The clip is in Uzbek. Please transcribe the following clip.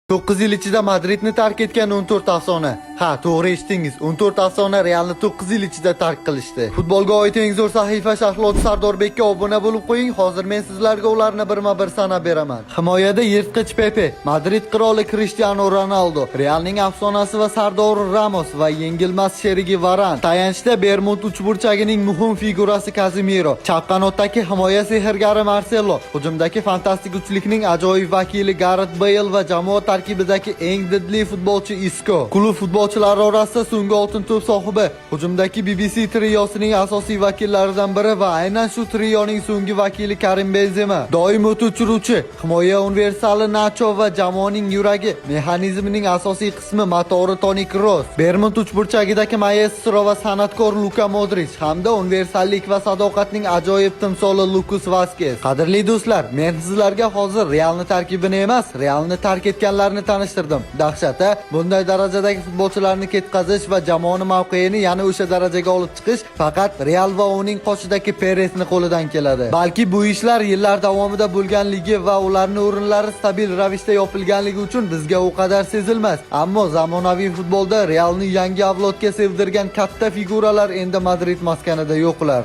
9 yil ichida Madridni tark etgan 14 afsona. Ha, to'g'ri eshitdingiz. 14 afsona Realni 9 yil ichida tark qilishdi. Futbolga oid eng zo'r sahifa sharhlovchi Sardorbekka obuna bo'lib qo'ying. Hozir men sizlarga ularni birma-bir sanab beraman. Himoyada yirtqich Pepe, Madrid qiroli Cristiano Ronaldo, Realning afsonasi va sardori Ramos va yengilmas sherigi Varan. Tayanchda Bermud uchburchagining muhim figurasi Casemiro, chap qanotdagi himoya sehrgari Marcelo, hujumdagi fantastik uchlikning ajoyib vakili Gareth Bale va jamoa tarkibidagi eng didli futbolchi Isco. Klub futbolchilari orasida so'nggi oltin to'p sohibi, hujumdagi BBC triosining asosiy vakillaridan biri va aynan shu trioning so'nggi vakili Karim Benzema. Doim o't o'chiruvchi, himoya universali Nacho va jamoaning yuragi, mexanizmining asosiy qismi motori Toni Kroos. Bermud uchburchagidagi maestro va san'atkor Luka Modric hamda universallik va sadoqatning ajoyib timsoli Lukas Vazquez. Qadrli do'stlar, men sizlarga hozir Realni tarkibini emas, Realni tark etganlarni tanishtirdim. Dahshat, a? Bunday darajadagi futbolchilarni ketkazish va jamoani mavqeini yana o'sha darajaga olib chiqish faqat Real va uning qoshidagi Peresni qo'lidan keladi. Balki bu ishlar yillar davomida bo'lganligi va ularning o'rinlari stabil ravishda yopilganligi uchun bizga u qadar sezilmas. Ammo zamonaviy futbolda Realni yangi avlodga sevdirgan katta figuralar endi Madrid maskanida yo'qlar.